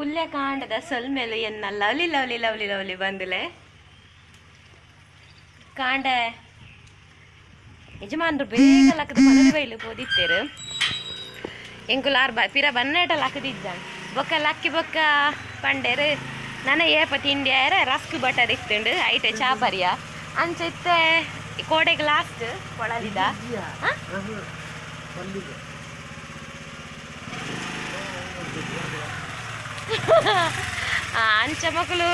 ಪುಲ್ಯ ಕಾಂಡದ ಸೊಲ್ಮೆಲು ಎನ್ನ lovely lovely lovely lovely ಬಂದುಲೆ. ಕಾಂಡೆ ಯಜಮಾನ್ರು ಬೇಗ ಲಕ್ಕದ ಪನರಿ ಬೈಲು ಪೋದಿತ್ತೇರು. ಎಂಕುಲು ಆರ್ ಬ ಪಿರ ಬನ್ನೇಟ ಲಕ್ಕದಿಜ್ಜಾನ್. ಬೊಕ್ಕ ಲಕ್ಕಿ ಬೊಕ್ಕ ಪಂಡೇರು ನನ ಏಪ ತಿಂಡಿ ಆಯರೆ ರಸ್ಕ್ ಬಟರ್ ಇತ್ತುಂಡು, ಐಟೆ ಚಾ ಪರಿಯ. ಅಂಚ ಇತ್ತೆ ಕೋಡೆಗೆ ಲಾಸ್ಟ್ ಕೊಳಲಿದ. ಅಂಚ ಮಕ್ಕಳು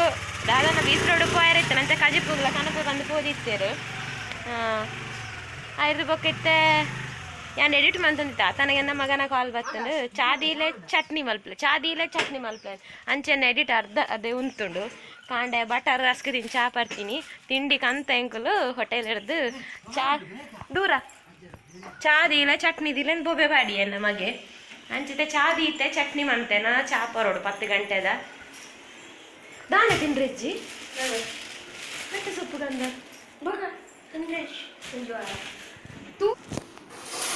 ದಾದನ ಬೀಸ್ ರೋಡ್ ಪೋಯರ್ ಇತ್ತು. ಅಂಚ ಕಜಿಪುಗ್ಲ ಕನಪು ಬಂದು ಪೋದಿತ್ತೇರು. ಐದು ಬೊಕ್ಕ ಇತ್ತೆ ಯಾನ್ ಎಡಿಟ್ ಮಂತೊಂದಿತ್ತ, ತನಗೆ ಎನ್ನ ಮಗನ ಕಾಲ್ ಬತ್ತಂಡು, ಚಾದೀಲೆ ಚಟ್ನಿ ಮಲ್ಪಲೆ, ಚಾದೀಲೆ ಚಟ್ನಿ ಮಲ್ಪಲೆ. ಅಂಚೆನ ಎಡಿಟ್ ಅರ್ಧ ಅದೇ ಉಂತುಂಡು. ಕಾಂಡೆ ಬಟರ್ ರಸ್ಕ್ ತಿನ್ ಚಾ ಪರ್ತೀನಿ. ತಿಂಡಿ ಕಂತ ಎಂಕುಲು ಹೋಟೆಲ್ ಹಿಡ್ದು ಚಾ ದೂರ ಚಾದೀಲೆ ಚಟ್ನಿ ದಿಲೆ ಬೊಬೆ ಬಾಡಿ ಎನ್ನ ಮಗೆ. ಅಂಚಿತೆ ಚಾ ದೀತೆ ಚಟ್ನಿ ಮಂತೇನ ಚಾ ಪರೋಡು 10 ಗಂಟೆದ. ದಾನೆ ತಿಂಡ್ರೆಜ್ಜಿ ಮೆತ್ತೆ ಸೊಪ್ಪು ಗಂಧ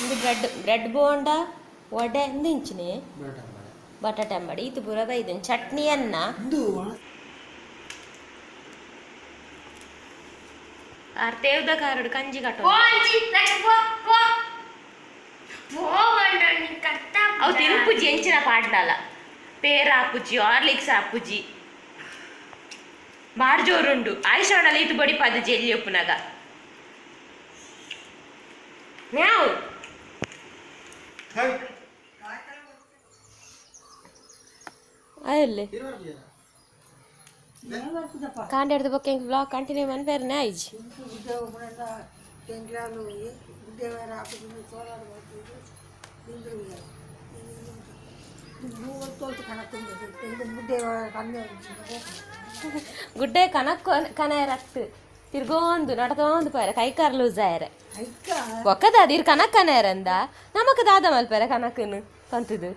ಇದು ಬ್ರೆಡ್ ಬ್ರೆಡ್ ಬೋಂಡ ವಡೆ ಇಂಚಿನೆ ಬಟಾಟೆ ಅಂಬಡಿ ಇದು ಪೂರ ಬೈದನ್ ಚಟ್ನಿಯನ್ನ ಆರ್ ತೇವ್ದ ಕಾರಡು ಕಂಜಿ ಕಟ್ಟೋ. ಅವು ತಿನ್ಪುಜಿ ಎಂಚಿನ ಪಾಡ್ಲಲ್ಲ, ಪೇರ್ ಆಪುಜಿ, ಹಾರ್ಲಿಕ್ಸ್ ಆಪುಜಿ, ಬಾರ್ ಜೋರುಂಡು. ಆಯುಷಾಣಲ್ಲಿ ಇದು ಬಡಿ ಪದ ಜೆಲ್ಲಿ ಉಪ್ಪುನಾಗ ನ್ಯಾವು. ಅಲ್ಲೇ ಕಾಂಡ ಬೊಕ್ಕ ಎಂಕ್ ಬ್ಲಾಗ್ ಕಂಟಿನ್ಯೂ ಮನ್ಪೇರ್ನೆ ಆಯ್ಜಿ. ಗುಡ್ಡೆ ಕನಕ್ ಕನಯರತ್ತು ತಿರ್ಗೋಂದು ನಡತೋಂದು ಪೋಯರ ಕೈಕಾರ್ ಲೂಸ್ ಆಯರೆ. ಒಕ್ಕದ ಇರ್ ಕನಕ್ ಕನಯರಂದ ನಮಕ್ ದಾದ ಮಲ್ಪೆರೆ ಕನಕನು ಪಂತದು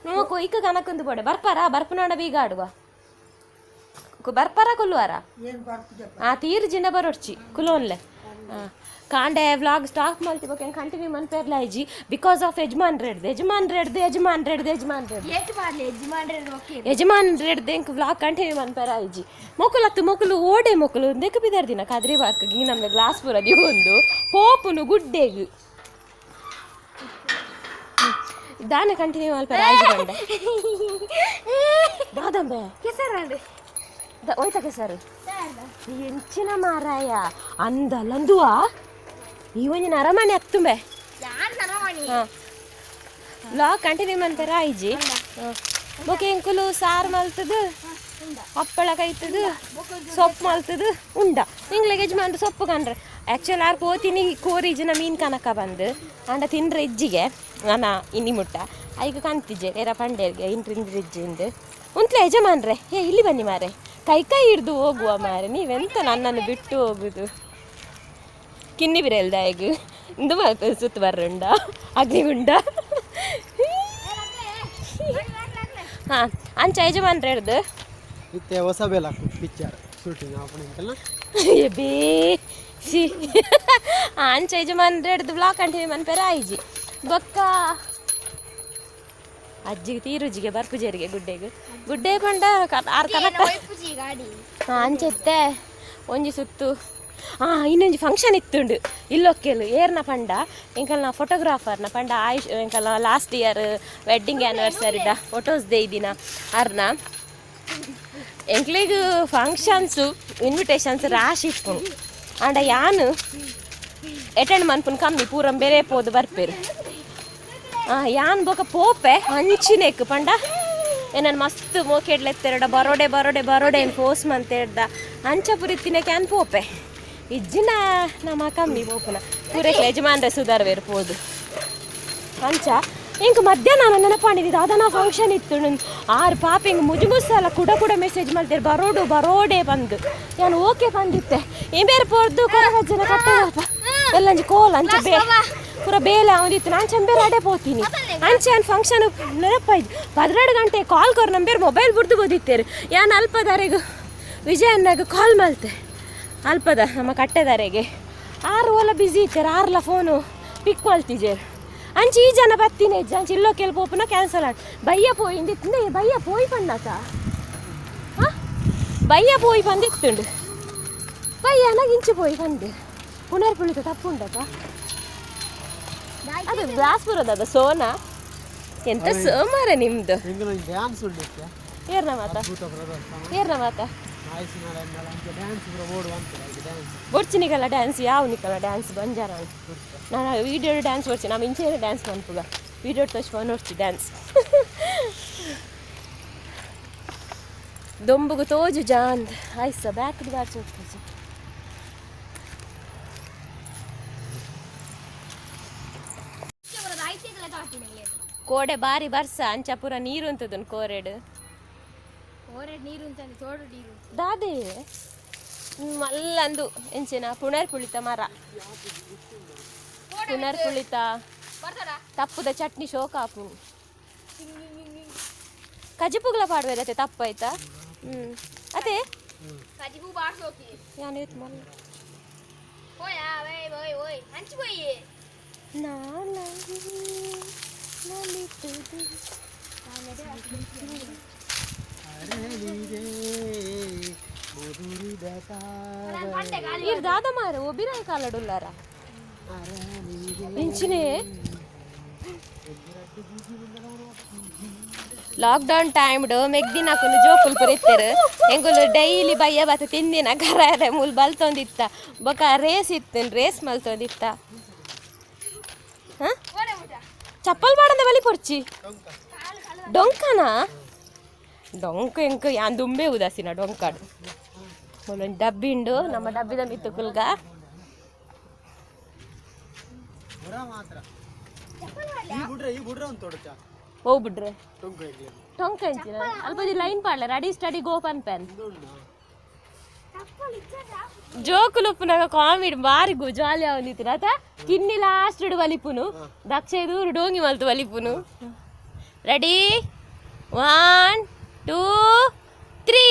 ನಮಕ್ ಇಕ್ಕ ಕನಕಂದು ಪೋಡೆ ಬರ್ಪಾರ ಬರ್ಪುನಾಡ ಬೀಗ ಆಡುವ ಬರ್ಪಾರ ಕೊಲ್ಲುವಾರ. ಆ ತೀರ್ ಜಿಂಡ ಬರೋಡ್ಚಿ ಕುಲೋನ್ಲೆ. ಕಾಂಡೆ ವ್ಲಾಗ್ ಸ್ಟಾಪ್ ಮಲ್ತಿ ಬೊಕ್ಕ ಕಂಟಿನ್ಯೂ ಮನ್ಪೇರ್ಲ ಆಯ್ಜಿ because of ಯಜಮಾನ್ ರೆಡ್ದು ಯಜಮಾನ್ ರೆಡ್ದು ಯಜಮಾನ್ ರೆಡ್ದು ಯಜಮಾನ್ ರೆಡ್ದು ಯಜಮಾನ್ ರೆಡ್ದು ಎಂಕ್ ವ್ಲಾಗ್ ಕಂಟಿನ್ಯೂ ಮನ್ಪೇರ ಆಯ್ಜಿ. ಮೊಕುಲತ್ತು ಮೊಕುಲು ಓಡೆ ಮೊಕುಲು ದೆಕ್ಕ ಬಿದರ್ದಿನ ಕದ್ರಿ ಬಾರ್ಕ್ ಗಿ ನಮ್ಗೆ ಗ್ಲಾಸ್ ಪೂರ ಒಂದು ಪೋಪುನು ಗುಡ್ಡೆಗ್ ದಾನೆ ಕಂಟಿನ್ಯೂ ಮಲ್ಪೇರ ಆಯ್ಜಿ ಬಂಡೆ ದಾದಂಬೆ ಕೆಸರು ಹೋಯ್ತ ಕೆಸರು ಎಂಚಿನ ಮಾರಾಯ ಅಂದಲಂದುವಾ ಈ ಒಂಜಿನ ಅರಮನೆ ಅತ್ತುಂಬೆ. Blog continue ಮಂತಾರ ಆಯ್ಜಿ. ಬೊಕ ಎಂಕುಲು ಸಾರು ಮಲ್ತದು, ಹಪ್ಪಳ ಕೈತದು, ಸೊಪ್ಪು ಮಲ್ತದು ಉಂಡ. ನಿಂಗ್ಲೆಗ್ ಯಜಮಾನ್ರು ಸೊಪ್ಪು ಕಂಡ್ರೆ ಆ್ಯಕ್ಚುಲ್ ಆರ್ ಪೋತಿನಿ ಕೋರಿ ಜನ ಮೀನು ಕನಕ ಬಂದು ಅಂಡ ತಿಂಡ್ರೆ ಇಜ್ಜಿಗೆ ನಾನ ಇನ್ನಿ ಮುಟ್ಟ ಐಗ ಕಂತಿಜ್ಜೆ ಏರ ಪಂಡೇರ್ಗೆ ಇಂಟ್ರಿಂದ್ರ ಇಜ್ಜಿಂದು ಉಂತ್ಲೆ ಯಜಮಾನ್ರೆ. ಏ ಇಲ್ಲಿ ಬನ್ನಿ ಮಾರೆ, ಕೈ ಕೈ ಹಿಡ್ದು ಹೋಗುವ ಮಾರೆ, ನೀವೆಂತ ನನ್ನನ್ನು ಬಿಟ್ಟು ಹೋಗುದು? ಕಿನ್ನಿ ಬಿರೆಲ್ದ ಈಗ ಇಂದು ಸುತ್ತು ಬರ್ರುಂಡ ಅಗ್ನಿಗುಂಡ. ಹಾಂ ಅಂಚ ಯಜಮಾನ್ರೆ ಹಿಡ್ದು ಇತ್ತೆ ಹೊಸ ಬೇಲ ಪಿಕ್ಚರ್ ಶೂಟಿಂಗ್ ಆಪುನ. ಬೇ ಸಿ ಅಂಚ ಯಜಮಾನ್ರೆ ಹಿಡ್ದು ಬ್ಲಾಗ್ ಕಂಟಿನ್ಯೂ ಮನ್ಪೇರ ಆಯ್ಜಿ. ಬೊಕ್ಕ ಅಜ್ಜಿಗೆ ತೀರುಜಿಗೆ ಬರ್ಪುಜೇರಿಗೆ ಗುಡ್ಡೆಗ್ ಗುಡ್ಡೆ ಪಂಡ ಆರ್ ಕನಕ. ಅಂಚೆತ್ತೆ ಒಂಜಿ ಸುತ್ತು ಇನ್ನೊಂಜಿ ಫಂಕ್ಷನ್ ಇತ್ತುಂಡು ಇಲ್ಲೊಕ್ಕೆಲು ಏರ್ನ ಪಂಡ ಎಂಕಲ್ನ ಫೋಟೋಗ್ರಾಫರ್ನ ಪಂಡ AYUSH ಎಂಕಲ್ನ last year wedding ಆ್ಯನಿವರ್ಸರಿದ photos ದೇಯ್ದಿನ ಅರ್ನ. ಎಂಕ್ಲೆಗ್ ಫಂಕ್ಷನ್ಸು ಇನ್ವಿಟೇಷನ್ಸ್ ರಾಶಿ ಇಪ್ಪುಂಡು. ಆಂಡ ಯಾನ್ ಅಟೆಂಡ್ ಮನ್ಪುನ್ ಕಮ್ಮಿ, ಪೂರ ಬೇರೆ ಪೋದು ಬರ್ಪೇರು. ಯಾನ್ ಬೊಕ ಪೋಪೆ ಅಂಚಿನೆಕ್ ಪಂಡ ಏನನ್ ಮಸ್ತ್ ಮೋಕೆಡ್ಲೆತ್ತೆರಡ ಬರೋಡೆ ಬರೋಡೆ ಬರೋಡೆ ಏನು ಫೋರ್ಸ್ ಮಂತೇಡ್ದ ಅಂಚ ಪುರಿ ತಿನ್ನಕ್ಕೆ ಯಾನ್ ಪೋಪೆ. ಇಜ್ಜಿನ ನಮ್ಮ ಕಮ್ಮಿ ಪೋಪುನ ಪೂರಕ್ಕೆ ಯಜಮಾನ್ರೆ ಸುಧಾರವೇರು ಪೋದು. ಅಂಚ ಇಂಕ್ ಮಧ್ಯಾಹ್ನ ನಾನು ನೆನಪಾಣಿದ್ದು ದಾದನ ಫಂಕ್ಷನ್ ಇತ್ತು. ಆರು ಪಾಪ ಹಿಂಗೆ ಮುಜು ಮುಸಲ ಕುಡ ಕುಡ ಮೆಸೇಜ್ ಮಾಡ್ತೇವೆ ಬರೋಡು ಬರೋಡೆ ಬಂದು ನಾನು ಓಕೆ ಬಂದಿತ್ತೆ. ಇಂಬೇರು ಪೋರ್ದು ಕೊರಗಜ್ಜನ ಕಟ್ಟದಪ್ಪ ಎಲ್ಲಂಜಿ ಕೋಲ ಅಂಚ ಬೇ ಪೂರ ಬೇಲೆ ಅವನಿತ್ತು. ನಾನು ಚಂಬೇರು ಅಡೆ ಪೋತೀನಿ ಅಂಚೆ ಅನ್ ಫಂಕ್ಷನ್ ನೆನಪಾಯ್ತು. 12 ಗಂಟೆ ಕಾಲ್ ಕೊರ್ ನಂಬೇರು ಮೊಬೈಲ್ ಬುಡ್ದು ಬೋದಿತ್ತೇರು. ಯಾನ್ ಅಲ್ಪದಾರೆಗು ವಿಜಯನ್ನಾಗ ಕಾಲ್ ಮಲ್ತೆ ಅಲ್ಪದ ನಮ್ಮ ಕಟ್ಟೆದಾರೆಗೆ. ಆರು ಓಲ ಬ್ಯುಸಿ ಇತ್ತಾರೆ, ಆರ್ಲ ಫೋನು ಪಿಕ್ ಮಲ್ತಿಜೇರು. ಅಂಚಿ ಈ ಜನ ಬತ್ತಿನ ಇಜ್ಜ ಅಂಚಿ ಇಲ್ಲೋ ಕೆಲ್ ಪೋಪುನ ಕ್ಯಾನ್ಸಲ್ ಆಡ್ ಬಯ್ಯ ಪೋಯಿಂದು ಇತ್ತಿಂದ ಬಯ್ಯ ಪೋಯಿ ಪಣ್ಣತ ಹಾ ಬಯ್ಯ ಪೋಯಿ ಬಂದಿತ್ತುಂಡು ಬಯ್ಯನ ಇಂಚು ಪೋಯಿ ಬಂದೆ ಪುನರ್ ಪುಳಿತ ತಪ್ಪುಂಡತ ಅದು ಗ್ಲಾಸ್ ಬರೋದದ ಸೋನಾ ಎಂತ ಸೋಮಾರ ನಿಮ್ದು ಎಂಕ್ ನಂಗೆ ಡ್ಯಾನ್ಸ್ ಉಂಡು ಏರ್ನ ಮಾತ ಅದ್ಭುತ ಪ್ರದರ್ಶನ ಏರ್ನ ಮಾತ ಆಯ್ಸಿನಾಳ ಡ್ಯಾನ್ಸ್ ಪೂರ ಓಡುವ ಅಂತಾರೆ ಡ್ಯಾನ್ಸ್ ಬೊಡ್ಚಿನಿಗಲ್ಲ ಡ್ಯಾನ್ಸ್ ಯಾವ ನಿಕಲ್ಲ ಡ್ಯಾನ್ಸ್ ಬಂಜಾರ ನಾನು ವೀಡಿಯೋ ಡ್ಯಾನ್ಸ್ ಬರ್ಚಿ ನಮ್ಮ ಇಂಚೇನೆ ಡ್ಯಾನ್ಸ್ ಮನ್ಪುಗ ವೀಡಿಯೋ ತೋಚ್ ನೋಡ್ಚಿ ಡ್ಯಾನ್ಸ್ ದೊಂಬುಗು ತೋಜು ಜಾಂದ್ ಆಯ್ಸ ಬ್ಯಾಕ್ ಬಾರ್ಚಿ ಹೋಗ್ತದೆ. ಕೋಡೆ ಬಾರಿ ಬರ್ಸ ಅಂಚಪುರ ನೀರು ಅಂತದನ್ ಕೋರೆಡು. ಕೋರೆಡ್ ನೀರು ಅಂತಾನೆ ತೋಡು ನೀರು. ದಾದೆ ಮಲ್ಲಂದು ಎಂಚಿನ ಪುನರ್ ಪುಳಿತ ಮರ ಪುನರ್ ಪುಳಿತ. ಬರ್ತಾರ. ತಪ್ಪುದ ಚಟ್ನಿ ಶೋಕ ಆಪುನು ಕಜಿಪುಗ್ಲ ಪಾಡ್ವೇರತೆ ತಪ್ಪಾಯ್ತಾ ಅದೇ. ಕಜಿಬು ಬಾರ್ಸೋಕಿ. ಯಾನ್ ಏತ್ ಮಲ್ಲ. ಹೋಯಾ ವೈ ಓಯ್ ಓಯ್ ಹಂಚಿ ಪೋಯಿ. ನಾಲಗಿ ನಲಿತುದು. ಪಂಡೆ ಗಾಲಿ. ಈರ್ ದಾದ ಮಾರ ಒಬಿರಾಯ ಕಾಲಡುಲ್ಲಾರ ಇಂಚಿನೇ ಲಾಕ್ಡೌನ್ ಟೈಮ್ಡ್ ಮೆಗ್ದಿನ ಹಾಕೊಂಡು ಜೋಕುಲ್ ಪುರಿತ್ತೆರ್ ಎಂಕುಲು ಡೈಲಿ ಬಯ್ಯ ಬತ್ತ ತಿಂದಿನ ಕರಾರೆ ಮೂಲು ಬಲ್ತೊಂದಿತ್ತ ಬೊಕ ರೇಸ್ ಇತ್ತು ರೇಸ್ ಮಲ್ತೊಂದಿತ್ತ ಹಾ ಚಪ್ಪಲ್ ಬಾಡಂದ ಬಲಿ ಪೊರ್ಚಿ ಡೊಂಕನ ಡೊಂಕ ಎಂಕ ಯಾನ್ ದುಂಬೆ ಉದಾಸಿನ ಡೊಂಕಾಡು ಮೂಲೊಂದು ಡಬ್ಬಿ ಉಂಡು ನಮ್ಮ ಡಬ್ಬಿದ ಮಿತ್ತು ಕುಲ್ಗ. ಮಾತ್ರ ಈ ಬುಡ್ರೆ ಈ ಬುಡ್ರೆ ಒಂದು ತೊಡಚ. ಹೋಗ್ಬಿಡ್ರೆ. ಟೊಂಕ ಇಲ್ಲಿ. ಟೊಂಕ ಅಂಚಿನ ಅಲ್ಪದಿ ಲೈನ್ ಪಾಡ್ಲ ರೆಡಿ ಸ್ಟಡಿ ಗೋ ಪನ್ ಪೆನ್. ಜೋಕುಲು ಉಪ್ಪುನಾಗ ಕಾಮಿಡಿ ಬಾರಿ ಜಾಲಿ ಅವನಿತ್ತಿನ ಆತ ಕಿನ್ನಿ ಲಾಸ್ಟ್ ಇಡು ಬಲಿಪುನು ದಕ್ಷ ದೂರು ಡೋಂಗಿ ಮಲ್ತು ಬಲಿಪುನು. ರೆಡಿ 1 2 3.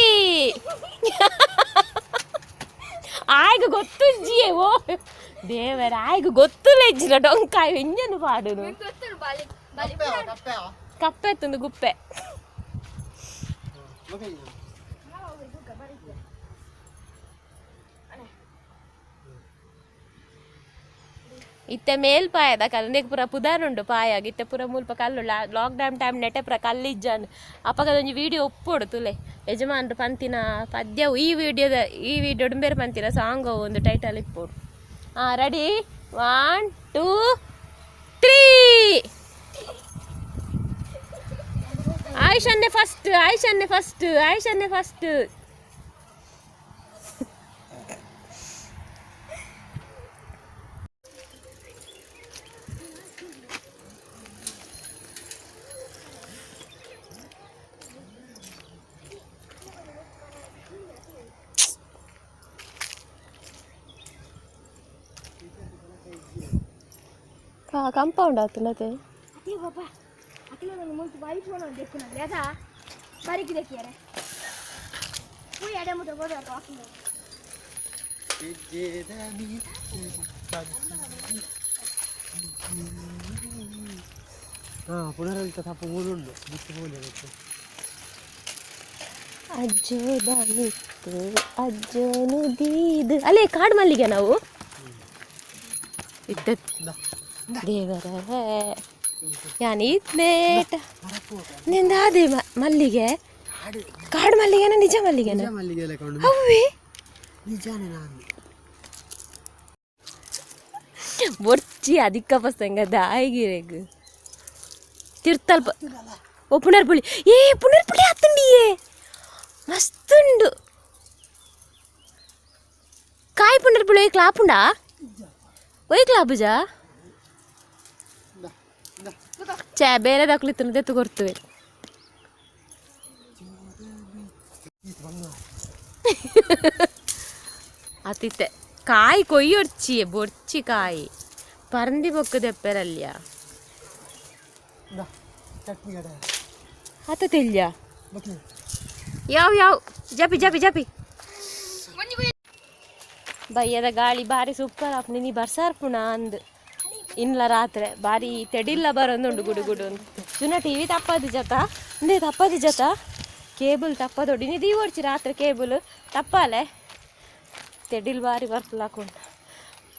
ಆಯ್ಗ ಗೊತ್ತು ಜಿಯೇ ಓ ದೇವರ ಆಯ್ಗ ಗೊತ್ತು ಲೆಜ್ಜಿನ ಡೊಂಕಾಯ್ ಇಂಜನು ಪಾಡುನು. ಗೊತ್ತುಂಡು ಬಾಲಿ ಬಾಲಿ. ಕಪ್ಪೆ ಎತ್ತುಂದು ಗುಪ್ಪೆ. ಇತ್ತೆ ಮೇಲ್ಪಾಯದ ಕಲ್ಲಂದೆಗ್ ಪೂರ ಪುದರುಂಡು ಪಾಯಾಗ ಇತ್ತೆ ಪೂರ ಮುಲ್ಪ ಕಲ್ಲು ಲಾಕ್ಡೌನ್ ಟೈಮ್ ನೆಟೆ ಪೂರ ಕಲ್ಲಿಜ್ಜಾನ್ ಅಪಗದೊಂಜಿ ವೀಡಿಯೋ ಒಪ್ಪೊಡು ತುಲೆ ಯಜಮಾನ್ರು ಪಂತಿನ ಪದ್ಯವು ಈ ವಿಡಿಯೋದ ಈ ವಿಡಿಯೋ ಬೇರೆ ಪಂತಿನ ಸಾಂಗ್ ಒಂದು ಟೈಟಲ್ ಇಪ್ಪೊಡು. ಹಾಂ ರೆಡಿ 1 2 3. ಆಯುಷನ್ನೇ ಫಸ್ಟ್ ಆಯುಷನ್ನೇ ಫಸ್ಟ್ ಆಯುಷನ್ನೇ ಫಸ್ಟ್. ಕಂಪೌಂಡ್ ಆತನತೆ. ಅದೇ ಬಾಬಾ ಅಖಿಲ ನನ್ನ ಮುಂಚೆ ವೈಫ್ ಫೋನ್ ದೆಕ್ಕುನ లేదా ಬರಿಕಿ ದೆಕ್ಕಿಯಾರೆ ಪೋಯಿ ಎಡೆ ಮುಟ್ಟ ಬೋದ ವಾಕಿಂಗ್. ಹಾ ಪುನರಳಿತ ತಪ್ಪು ಮೂಲುಂಡು ಬಿಟ್ಟು ಪೋಲಿ ಅದಕ್ಕೆ. ಅಜ್ಜೋದ ಮಿತ್ತು ಅಜ್ಜೋನು ದೀದು ಅಲ್ಲೇ ಕಾಡು ಮಲ್ಲಿಗೆ ನಾವು ಇತ್ತ ದೇವರ ಯಾನ್ ಇತ್ಲೇಟ ನಿಂದ ಅದೇ ಮಲ್ಲಿಗೆ ಕಾಡು ಮಲ್ಲಿಗೆನ ನಿಜ ಮಲ್ಲಿಗೆನ? ನಿಜ ಮಲ್ಲಿಗೆ ಎಲ್ಲ ಕೊಂಡು. ಅವೇ. ನಿಜಾನೇ ನಾನು. ಬೊರ್ಚಿ ಅದಿಕ್ಕ ಪಸಂಗ ದಾಯಿಗಿರೆಗ್ ತಿರ್ತಲ್ಪ ಓ ಪುನರ್ಪುಳಿ ಏ ಪುನರ್ಪುಳಿ ಆತುಂಡಿಯೇ ಮಸ್ತುಂಡು ಕಾಯಿ ಪುನರ್ಪುಳಿ ಒಯ್ ಕ್ಲಾಪುಂಡಾ ಒಯ್ ಕ್ಲಾಪುಜಾ ಛೇ ಬೇರೆ ದಾಖಲಿತ್ತು ದೆತ್ತು ಕೊರ್ತುವೆ ಅತಿತ್ತೆ ಕಾಯಿ ಕೊಯ್ಯೊರ್ಚಿ ಬೊರ್ಚಿ ಕಾಯಿ ಪರಂದಿ ಬೊಕ್ಕದೆಪ್ಪೆರಲ್ಯ. ಚಟ್ನಿ ಕಡೆ. ಅತ ತೆಲ್ಯ. ಬಕ್ಲಿ. ಯಾವ ಯಾವ ಜಪಿ ಜಪಿ ಜಪಿ ಬಯ್ಯದ ಗಾಳಿ ಬಾರಿ ಸೂಪರ್ ಆಪುಂಡು ನೀ ಬರ್ಸಾರ್ಪುಣ ಅಂದ್. ಇನ್ಲ ರಾತ್ರೆ ಬಾರಿ ತೆಡಿಲ್ಲ ಬರೋದುಂಡು ಗುಡು ಗುಡು ಸುನ ಟಿವಿ ತಪ್ಪದು ಜತ ಇಂದೇ ತಪ್ಪದು ಜತ ಕೇಬಲ್ ತಪ್ಪದೊಡಿ ನೀ ದೀವೊಡ್ಚಿ ರಾತ್ರೆ ಕೇಬಲ್ ತಪ್ಪಾಲೆ ತೆಡಿಲ್ ಬಾರಿ ಬರ್ಪುಲಾಕುಂಡು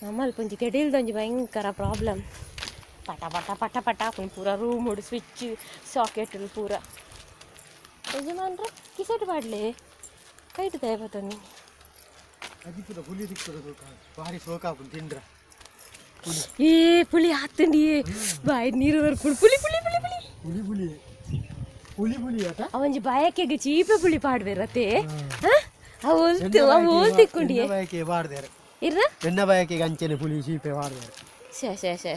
ನಮ್ಮಲ್ಲಿ ಪುಂಜಿ ತೆಡಿಲ್ದೊಂಜಿ ಭಯಂಕರ ಪ್ರಾಬ್ಲಮ್. ಪಟ ಪಟ ಪಟ ಪಟ ಹಾಕೊಂಡು ಪೂರ ರೂಮ್ ಸ್ವಿಚ್ ಸಾಕೆಟ್ ಪೂರ. ಯಜಮಾನ್ರ ಕಿಸೆಟ್ ಪಾಡ್ಲೆ ಕೈಟ್ ದಯಪತ್ತೊಂದು. ಅಜಿಪುರ ಹುಲಿ ದಿಕ್ಕದ ಬಾರಿ ಶೋಕ ಆಪುಂಡು ತಿಂಡ್ರ. ಏ ಪುಳಿ ಆತಂಡಿ ಬಾಯಿ ನೀರು ಬರ್ಪುಂಡು. ಪುಳಿ ಪುಳಿ ಪುಳಿ ಪುಳಿ ಹುಲಿ ಹುಲಿ ಹುಲಿ ಹುಲಿ ಆತ. ಅವಂಜಿ ಬಯಕೆಗೆ ಚೀಪೆ ಪುಳಿ ಪಾಡ್ಬೇರತೆ. ಅವು ಒಲ್ತು ಅವು ಓಲ್ತಿಕ್ಕೊಂಡಿಯೇ. ಬಯಕೆ ಬಾರ್ದೇರೆ. ಇರ್ನ ಎನ್ನ ಬಯಕೆಗೆ ಅಂಚೆನೆ ಹುಲಿ ಚೀಪೆ ಬಾರ್ದೇರೆ. ಶೇ ಶೇ ಶೇ.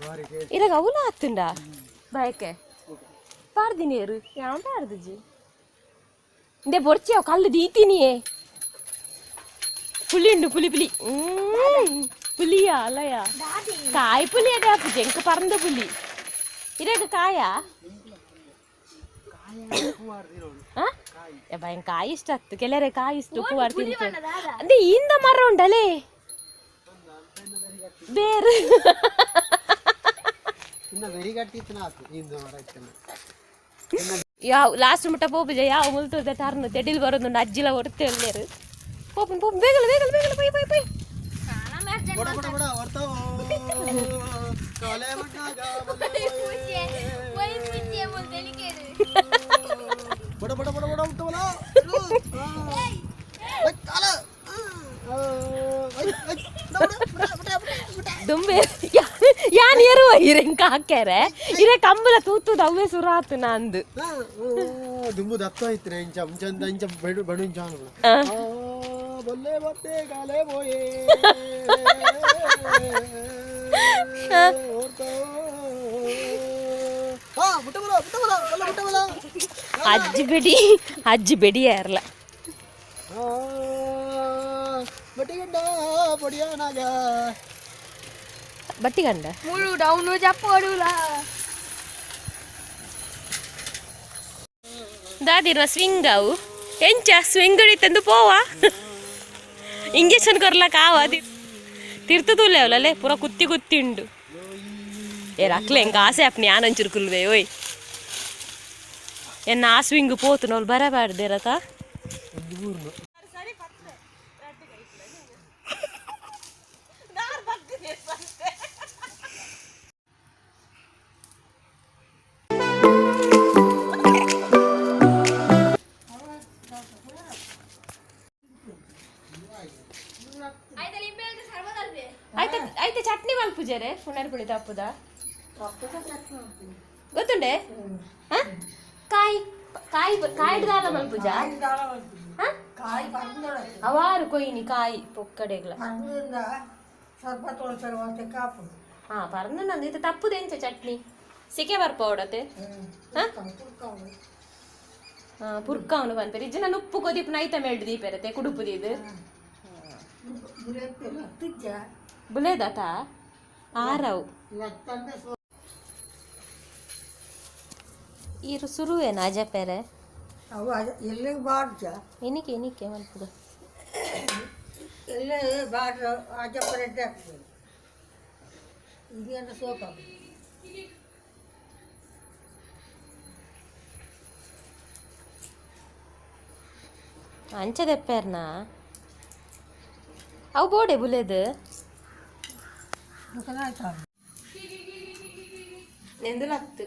ಬಾರಿ. ಇರಾಗ ಅವುಲ ಆತುಂಡ ಬಯಕೆ ಪಾಡ್ದಿನೇರು ಯಾವ ಪಾಡ್ದುಜಿ ಇಂದೆ ಬೊರ್ಚಿ ಅವು ಕಲ್ಲು ದೀತಿನಿಯೇ. ಪುಳಿ ಉಂಡು ಪುಲಿ ಪುಲಿ ಪುಲಿಯಾ ಅಲ್ಲಯ ಕಾಯಿ ಪುಲಿ ಅದೇ ಆಪುಜಿ ಎಂಕ ಪರಂದ ಪುಲಿ ಇರಾಗ ಕಾಯ. ಆ? ಏ ಕಾಯಿ ಇಷ್ಟ ಆಗ್ತು ಕೆಲವರೆ ಕಾಯಿ ಇಷ್ಟ ಉಪ್ಪು ತಿಂತು ಅದೇ ಇಂದ ಮರ ಉಂಡಲೇ ಬೇರೆ. ಯಾವ ಲಾಸ್ಟ್ ಮುಟ್ಟ ಪೋಪುಜ ಯಾವ ಮುಲ್ತದ ಟರ್ನ್ ತೆಡಿಲ್ ಬರೋದು ಅಜ್ಜಿಲ ಹೊರ್ತೆ ಅಲ್ಲೇರು ಪೋಪನ್ ಪೋಪನ್ ಬೇಗಲ ಬೇಗಲ ಬೇಗಲ ಪೈ ಪೈ ಪೈ. ಬಡ ಬಡ ಬಡ ಹೊರ್ತಾವ ಕಾಲೆ ಮಣ್ಣಾಗ ಬಡ ಬಡ ಬಡ ಬಡ ಉಟ್ಟವಲ ಕಾಲ. ದುಂಬೆ ಯಾನ್ ಏರುವ ಇರೆಂಕ ಹಾಕ್ಯಾರೆ ಇರೆ ಕಂಬಲ ತೂತುದ ಅವೇ ಸುರಾತು ನಂದು. ದುಂಬು ದತ್ತ ಐತ್ರಿ ಇಂಚ ಇಂಚ ಇಂಚ ಬಡು ಬಡು ಇಂಚ ಬಲ್ಲೆ ಬತ್ತೆ ಕಾಲೆ ಬೋಯೇ ಅಜ್ಜಿ ಬೆಡಿ ಅಜ್ಜಿ ಬೆಡಿ ಯಾರಲ್ಲ. ಬಟ್ಟಿಗಂಡ ಪೊಡಿಯಾನಾಗ ಬಟ್ಟಿಗಂಡ ಮುಳು ಡೌನು ಜಪ್ಪೋಡುಲ. ದಾದಿರ ಸ್ವಿಂಗ್ ಅವು ಎಂಚ ಸ್ವಿಂಗ್ ತಂದು ಪೋವಾ ಇಂಜೆಕ್ಷನ್ ಕೊರ್ಲಕ್ಕ ಆವ ತಿರ್ತು ತೂಲೆ ಅವಲಲ್ಲೇ ಪೂರ ಕುತ್ತಿ ಕುತ್ತಿ ಉಂಡು. ಏ ರಕ್ಲೆ ಎಂಕ ಆಸೆ ಅಪ್ನಿ ಆನಂಚೂರು ಕುಲ್ವೆ ಓಯ್ ಎನ್ನ ಆ ಸ್ವಿಂಗ್ ಪೋತು ನೋಲ್ ಬರಬಾರ್ದಿರತ. ಆಯ್ತ ಆಯ್ತ ಚಟ್ನಿ ಮಲ್ಪುಜರೆ ಪುನರ್ ಪುಳಿ ತಪ್ಪುದ ಗೊತ್ತುಂಡೆ? ಹ? ಕಾಯಿ ಕಾಯಿ ಕಾಯಿ ದಾಲ ಮಲ್ಪುಜ. ಅವಾರು ಕೊಯ್ನಿ ಕಾಯಿ ಪೊಕ್ಕಡೆಗ್ಲ. ಹಾ ಪರಂದು ನಂದು ಇದು ತಪ್ಪುದ ಎಂಚ ಚಟ್ನಿ ಸಿಕೆ ಬರ್ಪೋಡತೆ. ಹಾ ಪುರ್ಕಾವನು ಪನ್ಪೆರ್ ಇಜ್ಜನ ಉಪ್ಪು ಕೊದಿಪ್ಪು ನೈತ ಮೇಲ್ಡ್ ದೀಪೆರತೆ ಕುಡುಪು ದೀದು ಬುಲೇದಾತ ಆರವು ಈರು ಸುರುವೇನ ಅಜಪೆರೆ. ಎಲ್ಲಿಗೆ ಬಾರ್ಜ ಎನಿಕೆ ಎನಿಕೆ ಮಲ್ಪುಗ. ಎಲ್ಲ ಬಾರ್ಜ ಅಜಪರೆ ಆಗ್ತದೆ ಇದೇನು ಸೋಪ. ಅಂಚೆ ದೆಪ್ಪೇರ್ನ ಅವು ಬೋಡೆ ಬುಲೇದು ನೆಂದು ಲತ್ತು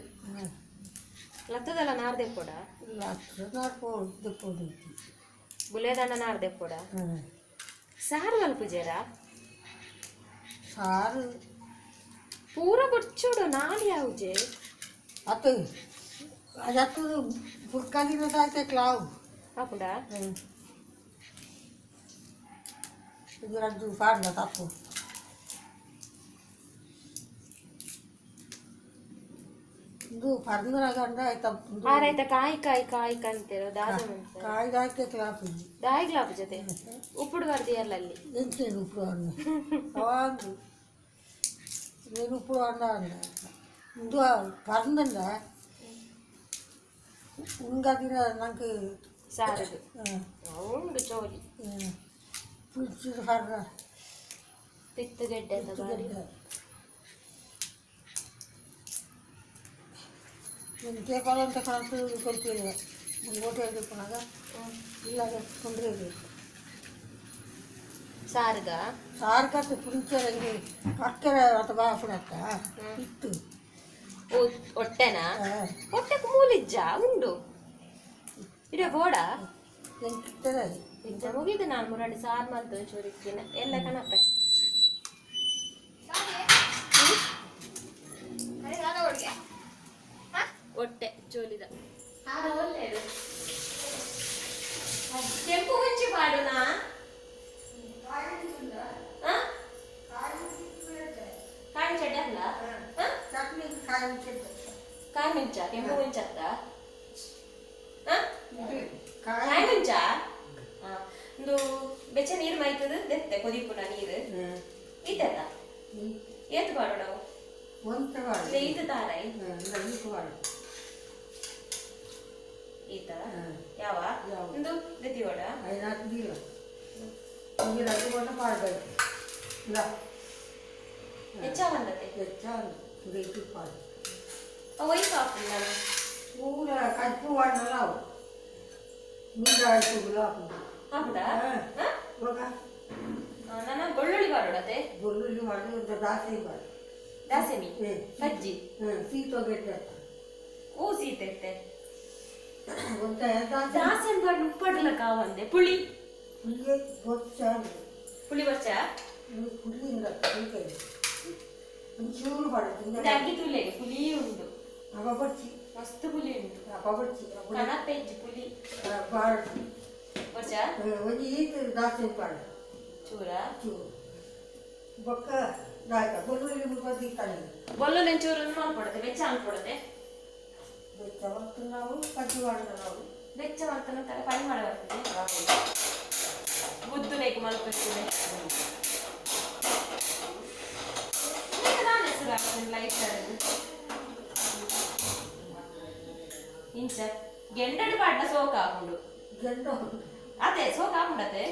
ಲತ್ತದಲ್ಲ ನಾರ್ದೆ ಪೋಡ ಬುಲೇದಣ್ಣ ನಾರ್ದೆ ಪೋಡ ಸಾರು ಮಲ್ಪುಜೇರ. ಸಾರು ಪೂರ ಬೊಚ್ಚೋಡು ನಾಳೆ ಯಾವುಜೆ. ಅತ್ತು ಅದತ್ತು ಬುರ್ಕಾದಿನ ಸಾಯ್ತೆ ಕ್ಲಾವ್. ಆಪುಂಡ. ಇದು ರದ್ದು ಪಾಡ್ಲ ತಪ್ಪು. ಇದು ಪರಂದ್ರಾಗಂಡ ಆಯ್ತ. ಆರಾಯ್ತ ಕಾಯಿ ಕಾಯಿ ಕಾಯಿ ಕಂತೇರೋ ದಾದ. ಕಾಯಿ ದಾಯ್ತೆ ಕ್ಲಾಪ್. ದಾಯಿಗ್ಲಾಪ ಜೊತೆ ಉಪ್ಪುಡು ಬರ್ದಿಯಲ್ಲ ಅಲ್ಲಿ. ಎಂಚೇನು ಉಪ್ಪು ಅನ್ನ ಅವಾಂದು నేను ಉಪ್ಪು ಅನ್ನ ಅನ್ನ ಇದು ಪರಂದಂಡ ಉಂಗಾದಿನ ನಂಗೆ. ಸಾರದು ಉಂಡು ಚೋಲಿ. ಪುಳಿಸಿದ ಪರ್ರ. ಪಿತ್ತುಗೆಡ್ಡೆ ಅಂತ ಬಾರಿ. ಕೇಪಾಲಂತ ಕಣತ್ತು ಕೊಡ್ತೀವಿ ಹೋಟೆಲ್ ಇಪ್ಪನಾಗ ಇಲ್ಲ ತೊಂದರೆ ಇದೆ. ಸಾರ್ಗ. ಸಾರು ಕಟ್ಟು ಪುಂಚರಂಗಿ ಕಕ್ಕರೆ ಅಥವಾ ಬಾಪುಣತ್ತ ಇತ್ತು. ಓ ಒಟ್ಟೆನಾ? ಒಟ್ಟೆಗೆ ಮೂಲಿಜ್ಜ ಉಂಡು ಇಡ ಬೋಡ. ಎಂಕಿತ್ತದ. ಇಂಚ ಮುಗಿದು ನಾನು ಮುರಂಡಿ ಸಾರು ಮಲ್ತು ಒಂಚೂರು ಇಕ್ಕಿನ ಎಲ್ಲ ಕಣಪ್ಪೆ. ಒಟ್ಟೆ ಚೋಲಿದ ಒಳ್ಳೆಯದು. ಕೆಂಪು ಮುಂಚಿ ಪಾಡುನಾ? ಕಾಯಿ ಚಡ್ಡಿ ಅಲ್ಲ. ಚಟ್ನಿ ಕಾಯಿ ಮುಂಚೆ. ಕಾಯಿ ಮುಂಚ ಕೆಂಪು ಮುಂಚತ್ತ? ಕಾಯಿ. ಕಾಯಿ ಮುಂಚ ಒಂದು ಬೆಚ್ಚ ನೀರು ಮೈತದ ದೆತ್ತೆ ಕೊದಿಪುನ ನೀರು ಈತದ ಏತು ಪಾಡು ನಾವು. ಒಂತ ವಾಡ. ಈತ ತಾರೈ. ಈತ ವಾಡ. ಈತ ಯಾವ? ಯಾವ? ಒಂದು ದೆತ್ತಿ ವಡ. ಐನಾಲ್ಕು ನೀರು ನೀರು ಅದು ಕೊಂಡ ಪಾಡ್ಬೇಕು ಇಲ್ಲ. ಹೆಚ್ಚ ಬಂದತೆ. ಹೆಚ್ಚ ಇದು ಪಾಡು. ವಯಸ್ಸು ಹಾಕುದು ನಾನು. ಪೂರ ಕಜ್ಜು ವಾಡಲ್ಲ ಅವು ನೀರು ಆಯ್ತು ಹಾಕುದು. ಹಾಕುದಾ? ಹಾ. ಇವಾಗ. ನನ್ನ ಬೆಳ್ಳುಳ್ಳಿ ಪಾಡೋಡತೆ. ಬೆಳ್ಳುಳ್ಳಿ ಮಾಡಿ ಒಂದು ದಾಸೆ ಮಾಡಿ. ದಾಸೆಮಿ. ಹ್ಮ್. ಕಜ್ಜಿ. ಹ್ಞೂ ಸೀಟ್ ಹೋಗಿಟ್ಟೆ. ಓ ಸೀತೆ. ಒಂದು ದಾಸೆ. ದಾಸೆನ್ ಪಾಡು ಉಪ್ಪಡ್ಲ ಕಾವಂದೆ ಪುಳಿ. ಪುಳಿಯೇ ಬೊಚ್ಚ. ಪುಳಿ ಬಚ್ಚ. ಪುಳಿ ಇಲ್ಲ ಪುಳಿಕಾಯಿ ಒಂಚೂರು ಪಾಡು. ಅಗ್ಗಿ ತುಲೆಗೆ ಪುಲಿ ಉಂಡು. ಅವ ಬಚ್ಚಿ. ಮಸ್ತ್ ಪುಲಿ ಉಂಟು. ಅಪ್ಪ ಬಚ್ಚಿ. ಕಣಪೆಜ್ಜಿ ಪುಲಿ. ಬಾಳ. ಬಚ್ಚ. ಒಂಜಿ ಈತ ದಾಸೆ ಪಾಡು. ಚೂರ. ಚೂರು ಬೊಕ್ಕ ದಾಯ್ತ ಬೆಳ್ಳುಳ್ಳಿ ಮುಖ ದೀತಾನೆ. ಬೊಲ್ಲುಲಿ ಚೂರು ಮಲ್ಪಡತೆ ಬೆಚ್ಚ ಅನ್ಪಡತೆ. ಬೆಚ್ಚ ಮತ್ತು ನಾವು ಕಜ್ಜಿ ಮಾಡಿದ ನಾವು. ಬೆಚ್ಚ ಮಾಡ್ತಾನೆ ತಲೆ ಪರಿ ಮಾಡ ಬರ್ತದೆ ಬುದ್ದು ಬೇಕು ಮಲ್ಪಡ್ತದೆ. ನಾನು ಹೆಸರು ಹಾಕ್ತೇನೆ ಲೈಟ್ ಇಂಚ ಗೆಂಡಡು ಪಾಡ್ನ ಸೋಕ್ ಆಪುಂಡು. ಗೆಂಡ. ಅದೇ ಸೋಕ್ ಆಪುಂಡತೆ.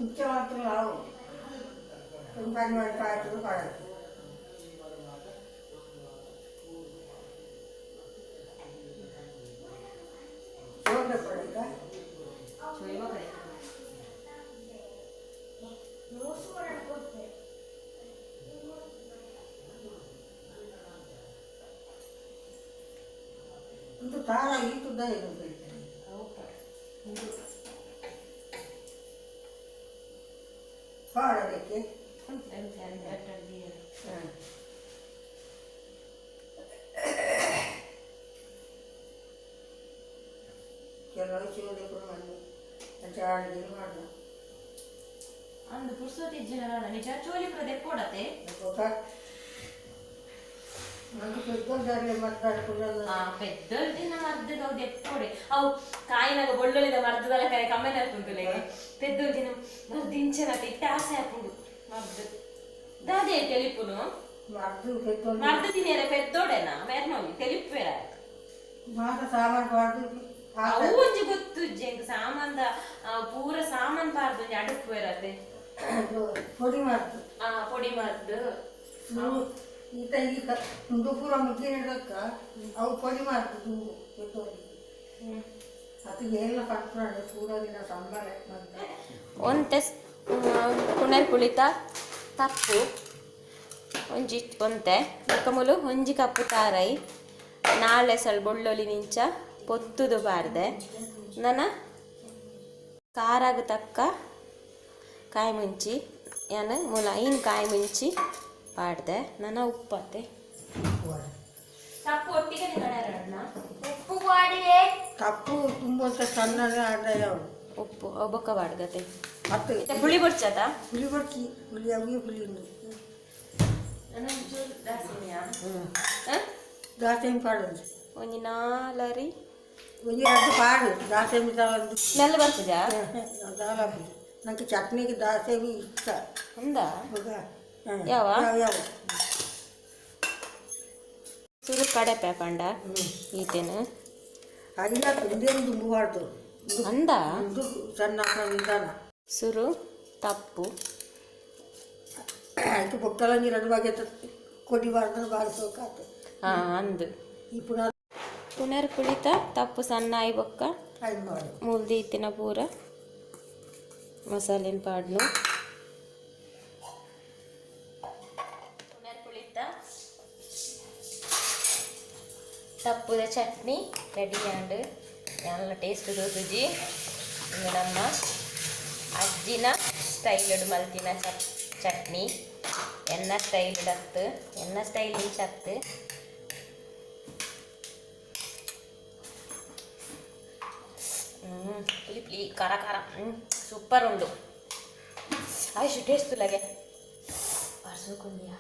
ಇಂಚ ಮಾತ್ರ ನಾವು ಪರಿ ಮಾಡಿ ಪಾಯ್ತು ಪಾಡೋದು. ಸೋಂಡೆ ಪಡಕ. ಚೋಯ್ ಬಕರೆ. ಒಂದು ತಾರ ಈತುದ್ದ ಇದು. ಪಾಡೋದಕ್ಕೆ. ಹಾಂ ಕೆಲವು ಚೂರು ಕೂಡ ಮಾಡಿ ಅಡಿಗೆ ಮಾಡ. ಅಂದು ಪುರ್ಸೋತಿ ಇಜ್ಜಿನ ನಿಜ ಚೋಲಿ ಪೂರ ದೆಪ್ಪೋಡತೆ. నాకు పెద్దలు మాట్లాడుకున్నాను. ಆ ಪೆದ್ದಲ್ ದಿನ ಮರ್ದದ ಅವು ದೆಪ್ಪೋಡೆ ಅವು ಕಾಯಿನಾಗ ಬೊಳ್ಳೊಲಿದ ಮರ್ದದಲ್ಲ ಕರೆ ಕಮ್ಮಿ ಆಪುಂಡುಲೆ ಪೆದ್ದಲ್ ದಿನ ಮರ್ದು ಇಂಚನತೆ ಇತ್ತೆ ಆಸೆ ಆಪುಂಡು ಮರ್ದು ದಾದೆ ತೆಲಿಪುನು. ಮರ್ದು పెద్దోళ్ళు. ಮರ್ದು ತಿನ್ನಿಯರೆ ಪೆದ್ದೋಡೆನಾ ಮೇರ್ನೋಲಿ ತೆಲಿಪುವೆರ. మాట ಸಾಮಾನು ಪಾಡ್ದು. ಅವು ಒಂಜಿ ಗೊತ್ತು ಎಂಕ್ ಸಾಮಾನ್ದ ಆ, ಪೂರ ಸಾಮಾನ್ ಪಾರ್ದು ಒಂಜಿ ಅಡುಪುವೆರತೆ. ಪೊಡಿ ಮಾಡ್ತು. ಆ ಪೊಡಿ ಮರ್ದು. ಈತ ಈತ ಒಂದು ಪೂರ ಮುಗಿನಕ್ಕ ಅವು ಪೊಡಿ ಮಾಡ್ತು ದುಂಬು పెద్దోళ్ళు ಅದು ಎಲ್ಲ ಪಡ್ಕೊಂಡು ಪೂರ ದಿನ ಸಾಂಬಾರ ಅಂತ. ಒಂತೆ ಕುಣೆರ್ ಪುಳಿತ ತಪ್ಪು ಒಂಜಿ ಒಂತೆ ಬೊಕ್ಕ ಒಂಜಿ ಕಪ್ಪು ತಾರೈ ನಾಳೆ ಸಲ್ ಬೊಳ್ಳೊಲಿ ನಿಂಚ ಪೊತ್ತುದು ಬಾರ್ದೆ ನನ ಖಾರಾಗ ತಕ್ಕ ಕಾಯಿ ಮುಂಚಿ ಯಾನ್ ಮೂಲ ಐನ್ ಕಾಯಿ ಮುಂಚಿ ಪಾಡ್ದೆ ನನ ಉಪ್ಪತ್ತೆ ತಪ್ಪು ಒಟ್ಟಿಗೆ ಉಪ್ಪು ಮಾಡಿದೆ. ತಪ್ಪು ತುಂಬ ಸಣ್ಣ ಆಡ. ಉಪ್ಪು ಅವು ಬೊಕ್ಕ ಬಾಡ್ಗತೆ. ಹತ್ತು. ಇತ್ತೆ ಪುಳಿ ಬೊಡ್ಚತ. ಪುಳಿ ಬರ್ಚಿ ಪುಳಿ ಅವಿ ಪುಳಿ ಉಂಡು. ಒಂಚೂರು ದಾಸಿನಿಯಾ? ಹ್ಞೂ. ಆ? ದಾಸೆ ಪಾಡೋದು. ಒಂಜಿ ನಾಲರಿ. ಒಂಜಿ ರಡ್ಡು ಪಾಡು ದಾಸೆ ಒಂದು. ಸ್ಮೆಲ್ ಬರ್ತದಾ? ದಾಲ ನನಗೆ ಚಟ್ನಿಗೆ ದಾಸೆ ಇಷ್ಟ. ఉందా? ಹೌದಾ? ಯಾವ? ಯಾವ ಯಾವ. ಸುರು ಕಡೆಪೆ ಪಂಡ ಈತೇನು. ಅಲ್ಲ ತುಂದೇನು ತುಂಬಬಾರ್ದು. ಅಂದ. ಇದು ಸಣ್ಣ ನಿಧಾನ. ಸುರು ತಪ್ಪು. ಆಯ್ತು ಬೊಕ್ಕಲಂಗಿ ಎರಡು ಬಗೆ ಕೊಡಿಬಾರ್ದು ಬಾರಿಸೋಕಾತು. ಹಾ ಅಂದು. ಈ ಪುನಃ. ಪುನರ್ ಪುಳಿತ ತಪ್ಪು ಸಣ್ಣ ಆಯಿ ಬೊಕ್ಕ ಮೂಲ್ದಿ ಇತ್ತಿನ ಪೂರ ಮಸಾಲೆನ್ ಪಾಡ್ನು ಪುನರ್ ಪುಳಿತ ತಪ್ಪುದ ಚಟ್ನಿ ರೆಡಿ ಆಂಡ್ ಎಲ್ಲ ಟೇಸ್ಟ್ ತೋತುಜಿ. ಇಂದು ನಮ್ಮ ಅಜ್ಜಿನ ಸ್ಟೈಲ್ ಮಲ್ತಿನ ಚಟ್ನಿ ಎನ್ನ ಸ್ಟೈಲ್ ಡತ್ತು ಎನ್ನ ಸ್ಟೈಲ್ ಇಂಚತ್ತು. ಪುಲಿ ಪುಲಿ ಖಾರ ಖಾರ ಸೂಪರ್ ಉಂಡು. ಆಯುಷ್ ಟೇಸ್ಟ್ ಲಗೆ ಸೋಕೊಂಡಿಯಾ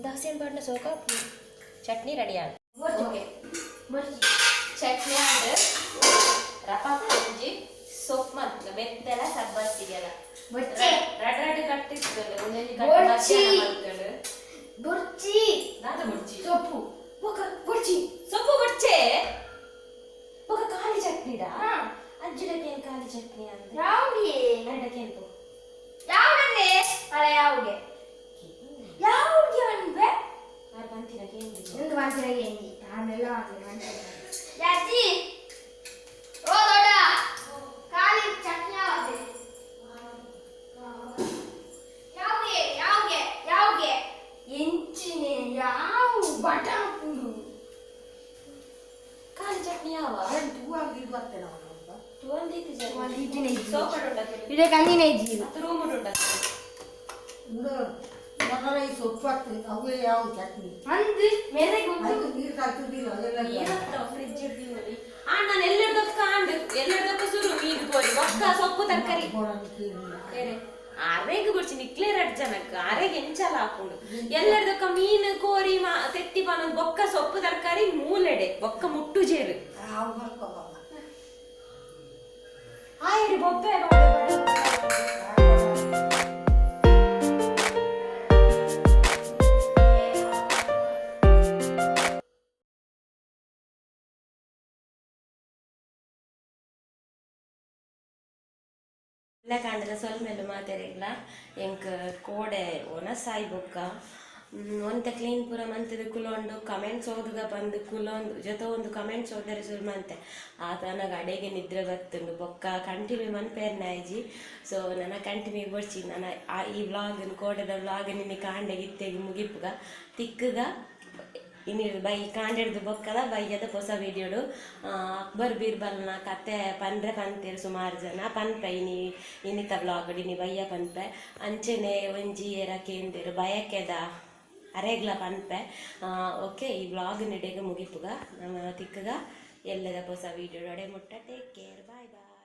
ದೋಸೆ ಪಾಡಿನ ಸೋಕ ಚಟ್ನಿ ರೆಡಿ ಆಂಡ್. ಓಕೆ ಚಟ್ನಿ ಆಂಡ್ ರಪಾಪ ಒಂಜಿ ಸೊಪ್ಪು ಮಲ್ಪುಗ ಮೆತ್ತೆಲ ಸಬ್ಬಸಿಗೆಲ ರಡ್ ರಡ್ ಕಟ್ಟಿತ್ತುಂಡು ಒಂಜೊಂಜಿ ಕಟ್ಟು ಮಧ್ಯಾಹ್ನ ಮಲ್ತುಂಡು. ಬುರ್ಚಿ ದಾದ ಬುರ್ಚಿ ಸೊಪ್ಪು ಬೊಕ ಬುರ್ಚಿ ಸೊಪ್ಪು ಬುರ್ಚೆ ಬೊಕ ಖಾಲಿ ಚಟ್ನಿಡಾ ಅಜ್ಜಿಡಕೇನು ಖಾಲಿ ಚಟ್ನಿ ಅಂದ್ ಯಾವ್ಗೆ ಅಡ್ಡಕೇನು ಪೋ ಯಾವ್ದಂದೆ ಅಲ್ಲ ಯಾವ್ಗೆ ಯಾವ್ಗೆ ಅನ್ಬೆ ಆರ್ ಬಂತಿನ ಕೇಂದ್ರ ಎಂದು ಬಂತಿನ ಕೇಂದಿ ಆಮೇಲೆ ಬಂತಿನ ಯಾತಿ ಓ ದೊಡ್ಡ ಖಾಲಿ ಚಟ್ನಿ ಯಾವ್ದು ಯಾವ್ಗೆ ಯಾವ್ಗೆ ಯಾವ್ಗೆ ಎಂಚಿನೆ ಯಾವ ಬಟಾಪುಡು ಖಾಲಿ ಚಟ್ನಿ ಯಾವ ಇದೇ ಕಂದಿನ ಇಜ್ಜಿ ರೂಮ್ ಉಂಟು ಸೊಪ್ಪು ಅವೇ ಯಾವ ಚಟ್ನಿ ಅಂದು ಮೆರೆಗೆ ನೀರು ಹಾಕ್ತಿದ್ದಿಲ್ಲ ಅದೆಲ್ಲ ಫ್ರಿಜ್ ಇಡ್ತೀವಿ. ನಾನು ಎಲ್ಲರದಕ್ಕ ಅಂಡ್ ಎಲ್ಲರದಕ್ಕ ಸುರು ಮೀನು ಕೋರಿ ಒಕ್ಕ ಸೊಪ್ಪು ತರಕಾರಿ ಅರೆಗ್ ಬುಡ್ಚಿ ನಿಕ್ಲೆ ರಡ್ ಜನಕ್ಕೆ ಅರೆಗೆ ಎಂಚಲ ಹಾಕೊಂಡು ಎಲ್ಲರದಕ್ಕ ಮೀನು ಕೋರಿ ಮಾ ತೆತ್ತಿ ಪಾನೊಂದು ಬೊಕ್ಕ ಸೊಪ್ಪು ತರಕಾರಿ ಮೂಲೆಡೆ ಬೊಕ್ಕ ಮುಟ್ಟು ಜೇರು ಆಯ್ರಿ ಬೊಬ್ಬೆ ಎಲ್ಲ ಕಾಂಡದ ಸೊಲ್ಮೆಲ್ಲು ಮಾತೆರೆಗ್ಲ ಎಂಕ್ ಕೋಡೆ ಒನಸಾಯಿ ಬೊಕ್ಕ ಒಂತೆ ಕ್ಲೀನ್ ಪೂರ ಮಂತದ ಕುಲೊಂಡು ಕಮೆಂಟ್ಸ್ ಓದುಗ ಬಂದು ಕುಲೊಂದು ಜೊತೆ ಒಂದು ಕಮೆಂಟ್ಸ್ ಓದರೆ ಶುರು ಮಂತೆ ಆತನಾಗ ಅಡೆಗೆ ನಿದ್ರೆ ಬತ್ತುಂಡು ಬೊಕ್ಕ ಕಂಟಿನ್ಯೂ ಮನ್ಪೇರ್ನಾಯ್ಜಿ. ಸೊ ನನ್ನ ಕಂಟಿನ್ಯೂ ಬೊಡ್ಚಿ ನನ್ನ ಈ ವ್ಲಾಗ್ ಕೋಡೆದ ವ್ಲಾಗ್ ನಿನ್ನೆ ಕಾಂಡೆಗೆ ಇತ್ತೆಗೆ ಮುಗಿಪುಗ ತಿಕ್ಕುಗ ಇನ್ನು ಬೈ ಕಾಂಡೆಡ್ದು ಬೊಕ್ಕದ ಬೈಯದ ಹೊಸ ವೀಡಿಯೋಡು. ಅಕ್ಬರ್ ಬೀರ್ಬಲ್ನ ಕತೆ ಪನ್ರೆ ಪಂತೇರು ಸುಮಾರು ಜನ ಪನ್ಪೆ ಇನಿ ಇನ್ನಿತ ವ್ಲಾಗ್ ಇನಿ ಬಯ್ಯ ಪನ್ಪೆ ಅಂಚೆನೆ ಒಂಜಿ ಏರ ಕೇಂದಿರು ಬಯಕೆದ ಅರೆಗ್ಲ ಪನ್ಪೆ. ಓಕೆ ಈ ವ್ಲಾಗ್ ನಿಡೆಗೆ ಮುಗಿಪುಗ ನಮ್ಮ ತಿಕ್ಕಗ ಎಲ್ಲದ ಹೊಸ ವೀಡಿಯೋ ಅಡೆ ಮುಟ್ಟ. Take care, bye boy.